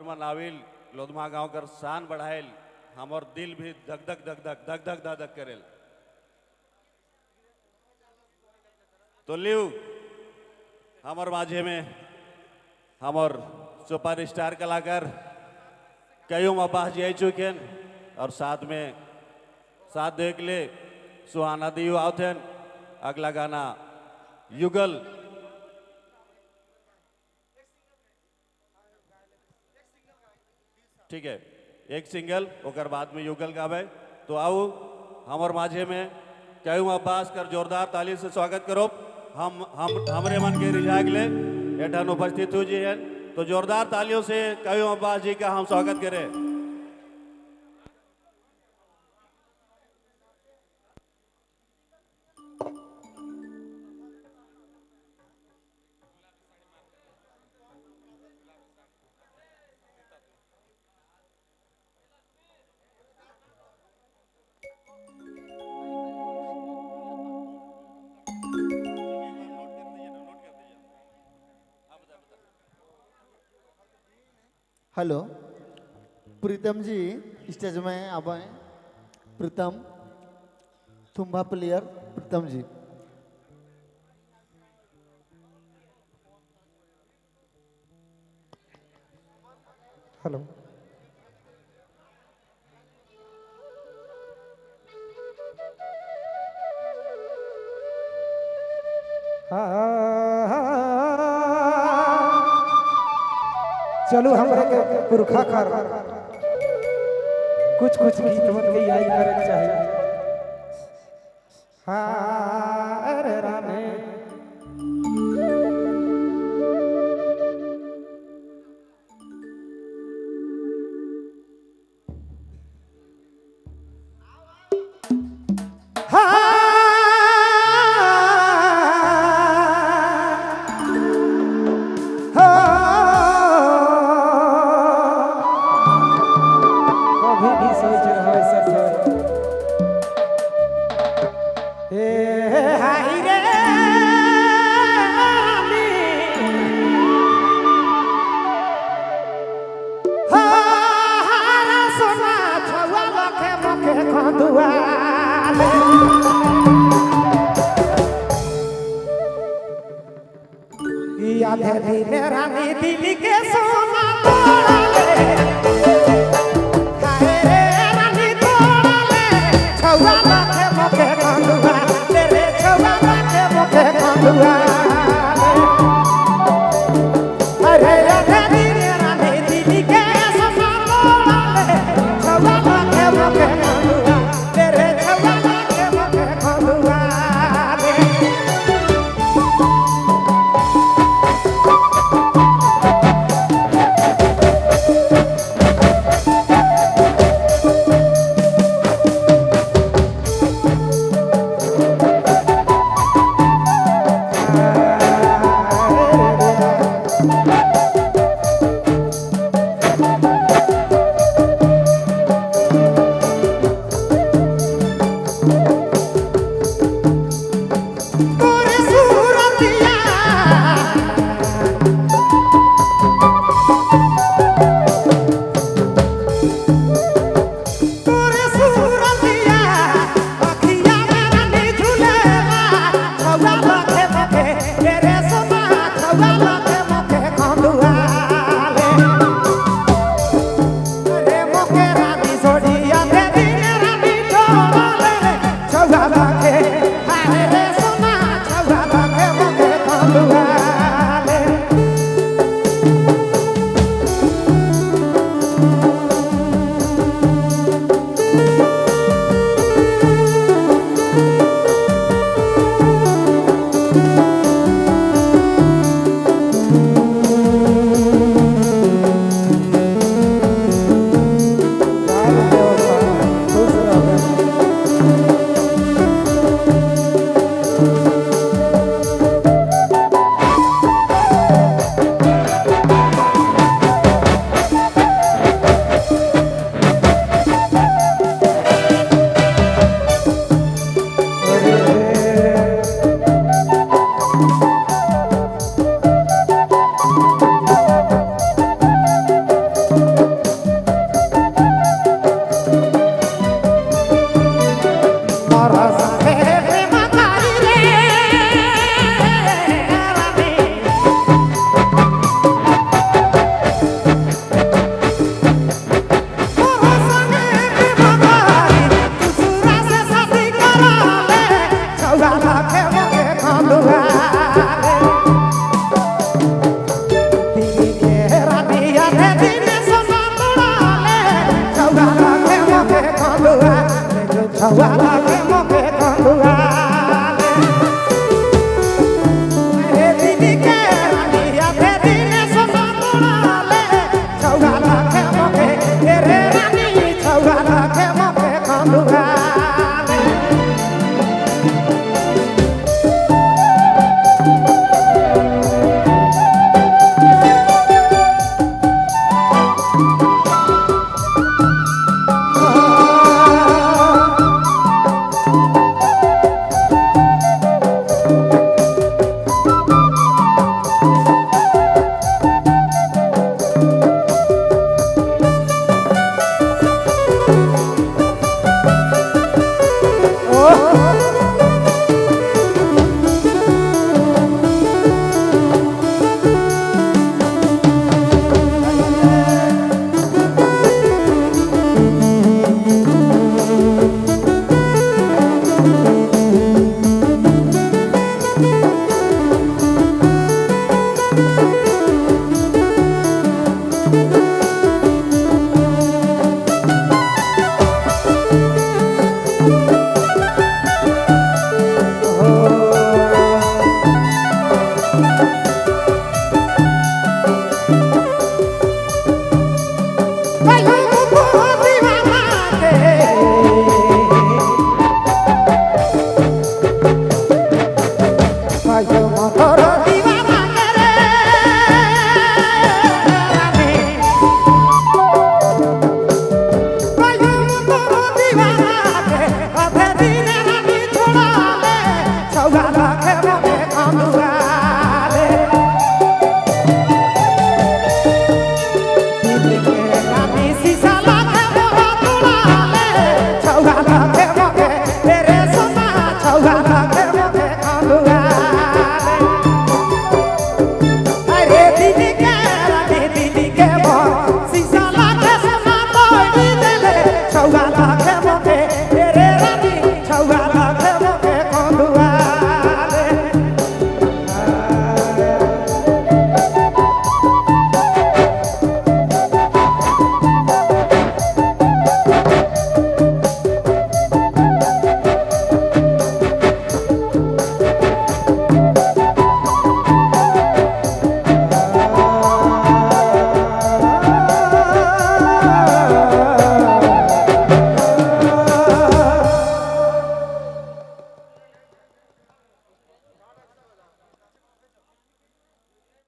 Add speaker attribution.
Speaker 1: नाविल लोधमा गांव कर शान बढ़ाएल, हमर दिल भी धक धक धक धक धक धक धक धक करेल। तो लिव हमर माझे में हमर सुपर स्टार कलाकार कयूम अब्बास जी आई चुके और साथ में साथ देख ले सुहाना दियू आवथेन। अगला गाना युगल ठीक है, एक सिंगल ओकर बाद में युगल गावे। तो आओ हमर माझे में कयूम अब्बास कर जोरदार ताली से स्वागत करो। हम हमरे मन के रिझाग ले एठन उपस्थित हो जी हैं, तो जोरदार तालियों से कयूम अब्बास जी का हम स्वागत करें।
Speaker 2: हेलो प्रीतम जी स्टेज में आप आए। प्रीतम तुम्बा प्लेयर प्रीतम जी।
Speaker 3: हेलो चलो हमरा के पुरखा कर कुछ कुछ गीत मन के याद करे के चाही। हाँ अरे रामे